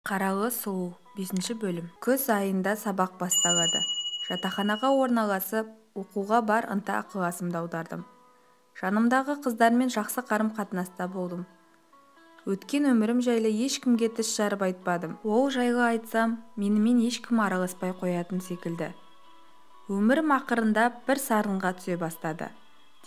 Қаралы сұлу, бесінші бөлім. Күз айында сабақ басталады. Жатақханаға орналасып, оқуға бар ынта-ықыласымды аудардым. Жанымдағы қыздармен жақсы қарым-қатынаста болдым. Өткен өмірім жайлы ешкімге тіс жарып айтпадым. Ол жайлы айтсам, менімен ешкім араласпай қоятын секілді. Өмірім ақырындап бір сарынға түсе бастады.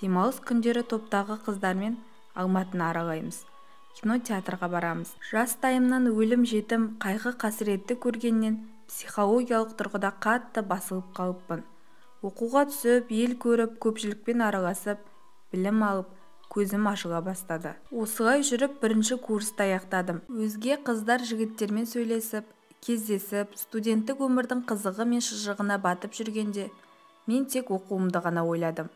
Демалыс күндері топтағы қыздармен Алматыны аралаймыз. Кинотеатрға барамыз. Жастайымнан өлім-жетім, қайғы-қасіретті көргеннен психологиялық тұрғыда қатты басылып қалыппын. Оқуға түсіп, ел көріп, көпшілікпен араласып, білім алып, көзім ашыла бастады. Осылай жүріп бірінші курсты аяқтадым. Өзге қыздар жігіттермен сөйлесіп, кездесіп, студенттік өмірдің қызығы мен шыжығына батып жүргенде, мен тек оқуымды ғана ойладым.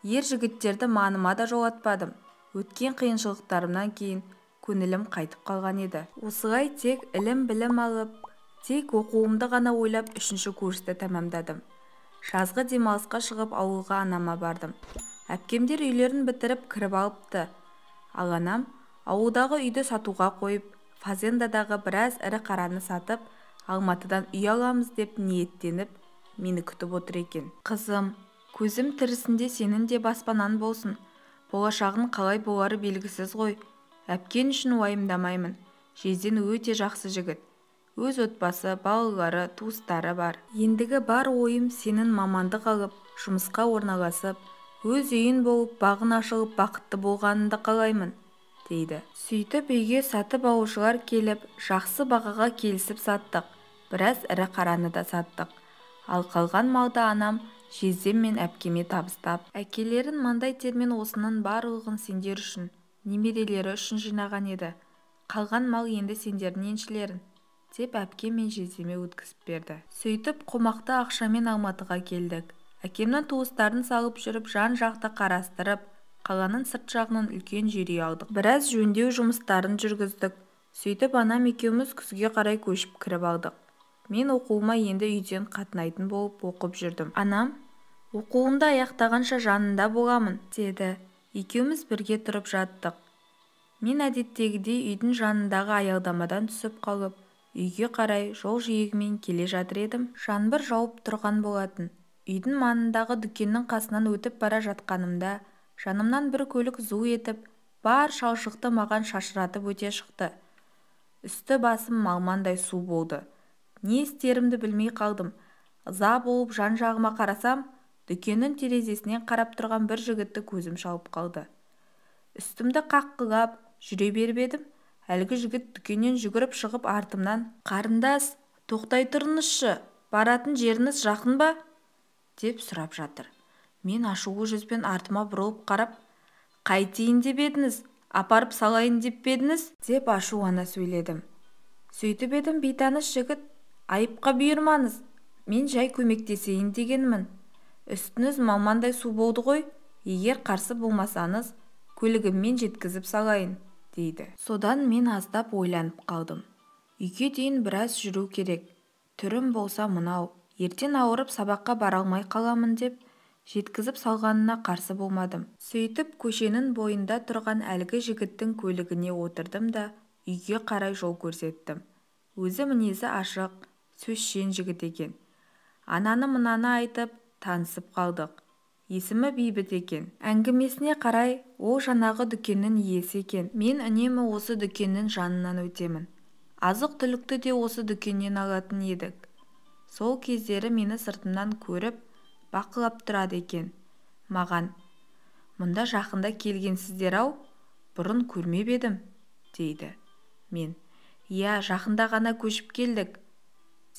Ер жігіттерді маныма да жолатпадым. Өткен қиыншылықтарымнан кейін көңілім қайтып қалған еді. Осылай тек ілім-білім алып, тек оқуымды ғана ойлап үшінші курсты тәмамдадым. Жазғы демалысқа шығып ауылға анама бардым. Әпкемдер үйлерін бітіріп кіріп алыпты. Ал анам ауылдағы үйді сатуға қойып, фазендадағы біраз ірі қараны сатып, Алматыдан үй аламыз деп ниеттеніп, мені күтіп отыр екен. Қызым, көзім тірісінде сенің де баспанаң болсын. Болашағың қалай болары белгісіз ғой. Әпкен үшін уайымдамаймын. Жезден өте жақсы жігіт. Өз отбасы, балалары, туыстары бар. Ендігі бар ойым сенің мамандық алып, жұмысқа орналасып, өз үйің болып, бағың ашылып, бақытты болғаныңды қалаймын, дейді. Сөйтіп үйге сатып алушылар келіп, жақсы бағаға келісіп саттық. Біраз ірі қараны да саттық. Ал қалған малды анам жездем мен әпкеме табыстап, әкелерін маңдай термен осының барлығын сендер үшін, немерелері үшін жинаған еді. Қалған мал енді сендердің еншілерің, деп әпкем мен жездеме өткізіп берді. Сөйтіп қомақты ақшамен Алматыға келдік. Әкемнің туыстарын салып жүріп, жан-жақты қарастырып, қаланың сырт жағынан үлкен жер үй алдық. Біраз жөндеу жұмыстарын жүргіздік. Сөйтіп анам екеуміз күзге қарай көшіп кіріп алдық. Мен оқуыма енді үйден қатынайтын болып оқып жүрдім. Анам, оқуымды аяқтағанша жанында боламын, деді. Екеуміз бірге тұрып жаттық. Мен әдеттегідей үйдің жанындағы аялдамадан түсіп қалып, үйге қарай жол жиегімен келе жатыр едім. Жаңбыр жауып тұрған болатын. Үйдің маңындағы дүкеннің қасынан өтіп бара жатқанымда, жанымнан бір көлік зу етіп, бар шалшықты маған шашыратып өте шықты. Үсті басым малмандай су болды. Не істерімді білмей қалдым. Ыза болып жан-жағыма қарасам, дүкеннің терезесінен қарап тұрған бір жігітті көзім шалып қалды. Үстімді қаққылап жүре беріп едім, әлгі жігіт дүкеннен жүгіріп шығып артымнан, «Қарындас, тоқтай тұрыңызшы, баратын жеріңіз жақын ба?» деп сұрап жатыр. Мен ашулы жүзбен артыма бұрылып қарап, «Қайтейін деп едіңіз, апарып салайын деп пе едіңіз?» деп ашулана сөйледім. Сөйтіп едім, бейтаныс жігіт, «Айыпқа бұйырмаңыз, мен жай көмектесейін дегенмін. Үстіңіз малмандай су болды ғой, егер қарсы болмасаңыз, көлігіммен жеткізіп салайын», дейді. Содан мен аздап ойланып қалдым. Үйге дейін біраз жүру керек. Түрім болса мынау, ертең ауырып сабаққа бара алмай қаламын деп, жеткізіп салғанына қарсы болмадым. Сөйтіп көшенің бойында тұрған әлгі жігіттің көлігіне отырдым да, үйге қарай жол көрсеттім. Өзі мінезі ашық, сөзшең жігіт екен. Ананы-мынаны айтып, танысып қалдық. Есімі Бейбіт екен. Әңгімесіне қарай, ол жаңағы дүкеннің иесі екен. Мен үнемі осы дүкеннің жанынан өтемін. Азық-түлікті де осы дүкеннен алатын едік. Сол кездері мені сыртымнан көріп, бақылап тұрады екен. Маған, «Мұнда жақында келгенсіздер-ау, бұрын көрмеп едім», дейді. Мен, «Иә, жақында ғана көшіп келдік»,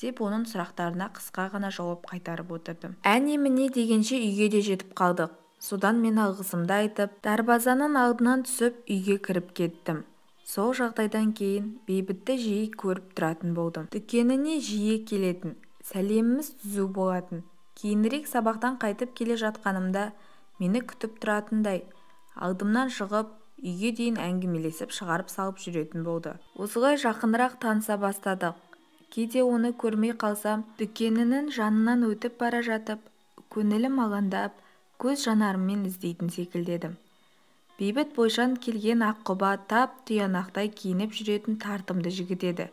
деп оның сұрақтарына қысқа ғана жауап қайтарып отырдым. Әне-міне дегенше үйге де жетіп қалдық. Содан мен алғысымды айтып, дарбазаның алдынан түсіп үйге кіріп кеттім. Сол жағдайдан кейін Бейбітті жиі көріп тұратын болдым. Дүкеніне жиі келетін, сәлеміміз түзу болатын. Кейінірек сабақтан қайтып келе жатқанымда мені күтіп тұратындай, алдымнан шығып, үйге дейін әңгімелесіп шығарып салып жүретін болды. Осылай жақынырақ таныса бастадық. Кейде оны көрмей қалсам, дүкенінің жанынан өтіп бара жатып, көңілім алаңдап, көз жанарыммен іздейтін секілді едім. Бейбіт бойшаң келген аққұба тап тұянақтай киініп жүретін тартымды жігіт еді.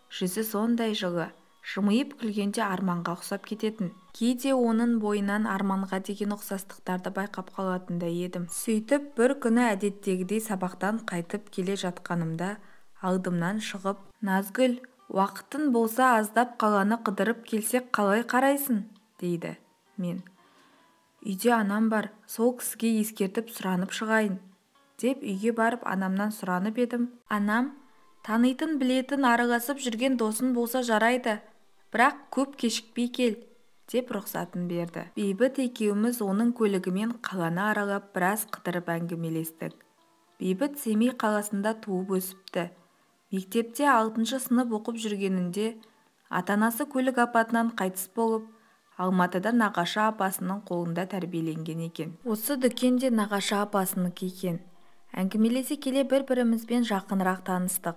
Жүзі сондай жылы, жымиып күлгенде Арманға ұқсап кететін. Кейде оның бойынан Арманға деген ұқсастықтарды байқап қалатындай едім. Сөйтіп бір күні әдеттегідей сабақтан қайтып келе жатқанымда алдымнан шығып, «Назгүл, уақытың болса аздап қаланы қыдырып келсек қалай қарайсың?» дейді. Мен, «Үйде анам бар, сол кісіге ескертіп сұранып шығайын», деп үйге барып анамнан сұранып едім. Анам, «Танитын, білетін, араласып жүрген досың болса жарайды, бірақ көп кешікпей кел», деп рұқсатын берді. Бейбіт екеуміз оның көлігімен қаланы аралап біраз қыдырып әңгімелестік. Бейбіт Семей қаласында туып өсіпті. Мектепте 6-шы сынып оқып жүргенінде ата-анасы көлік апатынан қайтыс болып, Алматыда нағашы апасының қолында тәрбиеленген екен. Осы дүкен де нағашы апасыныкі екен. Әңгімелесе келе бір-бірімізбен жақынырақ таныстық.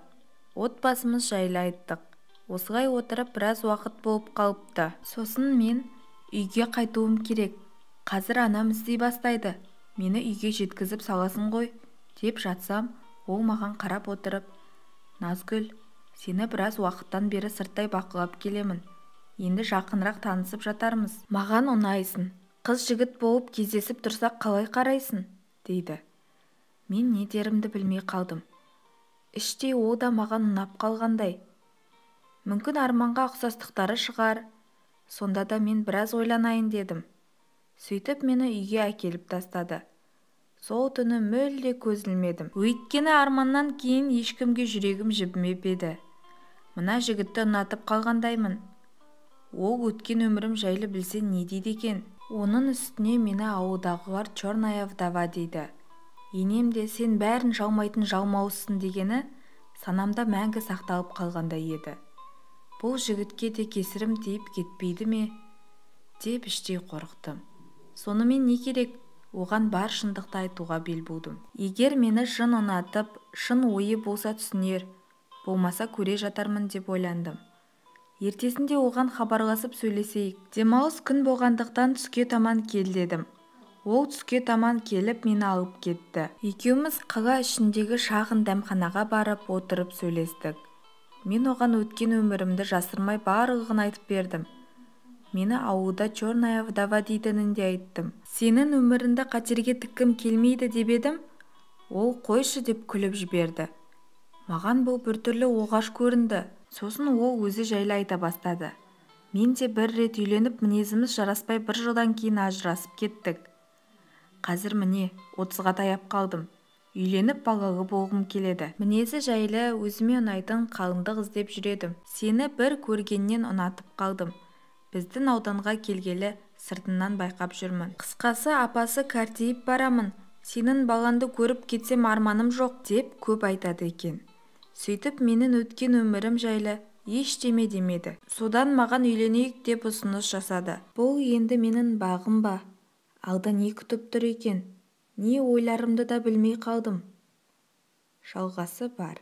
Отбасымыз жайлы айттық. Осылай отырып біраз уақыт болып қалыпты. Сосын мен үйге қайтуым керек. Қазір анам іздей бастайды. Мені үйге жеткізіп саласың ғой, деп жатсам, ол маған қарап отырып, «Назгүл, сені біраз уақыттан бері сырттай бақылап келемін. Енді жақынырақ танысып жатармыз. Маған ұнайсың. Қыз жігіт болып кездесіп тұрсақ қалай қарайсың?» дейді. Мен не дерімді білмей қалдым. Іштей ол да маған ұнап қалғандай. Мүмкін Арманға ұқсастықтары шығар. Сонда да мен біраз ойланайын дедім. Сөйтіп мені үйге әкеліп тастады. Сол түні мүлде көз ілмедім. Өйткені Арманнан кейін ешкімге жүрегім жібімеп еді. Мына жігітті ұнатып қалғандаймын. Ол өткен өмірім жайлы білсе не дейді екен? Оның үстіне мені ауылдағылар черная вдова дейді. Енем де сен бәрін жалмайтын жалмауызсың дегені санамда мәңгі сақталып қалғандай еді. Бұл жігітке де кесірім тиіп кетпейді ме деп іштей қорықтым. Сонымен не керек, оған бар шындықты айтуға бел будым. Егер мені шын ұнатып, шын ойы болса түсінер, болмаса көре жатармын деп ойландым. Ертесінде оған хабарласып сөйлесейік. Демалыс күн болғандықтан түске таман кел дедім. Ол түске таман келіп мені алып кетті. Екеуміз қала ішіндегі шағын дәмханаға барып отырып сөйлестік. Мен оған өткен өмірімді жасырмай барлығын айтып бердім. Мені ауылда черная вдова дейтінін де айттым. Сенің өміріңді қатерге тіккім келмейді деп едім, ол қойшы деп күліп жіберді. Маған бұл біртүрлі оғаш көрінді. Сосын ол өзі жайлы айта бастады. Мен де бір рет үйленіп, мінезіміз жараспай бір жылдан кейін ажырасып кеттік. Қазір міне 30-ға таяп қалдым. Үйленіп балалы болғым келеді. Мінезі жайлы өзіме ұнайтын қалыңдық іздеп жүредім. Сені бір көргеннен ұнатып қалдым. Біздің ауданға келгелі сыртынан байқап жүрмін. Қысқасы, апасы кәртейіп барамын. Сенің балаңды көріп кетсем арманым жоқ деп көп айтады екен. Сөйтіп менің өткен өмірім жайлы ештеме демеді. Содан маған үйленейік деп ұсыныс жасады. Бұл енді менің бағым ба? Алда не күтіп тұр екен? Не ойларымды да білмей қалдым. Жалғасы бар.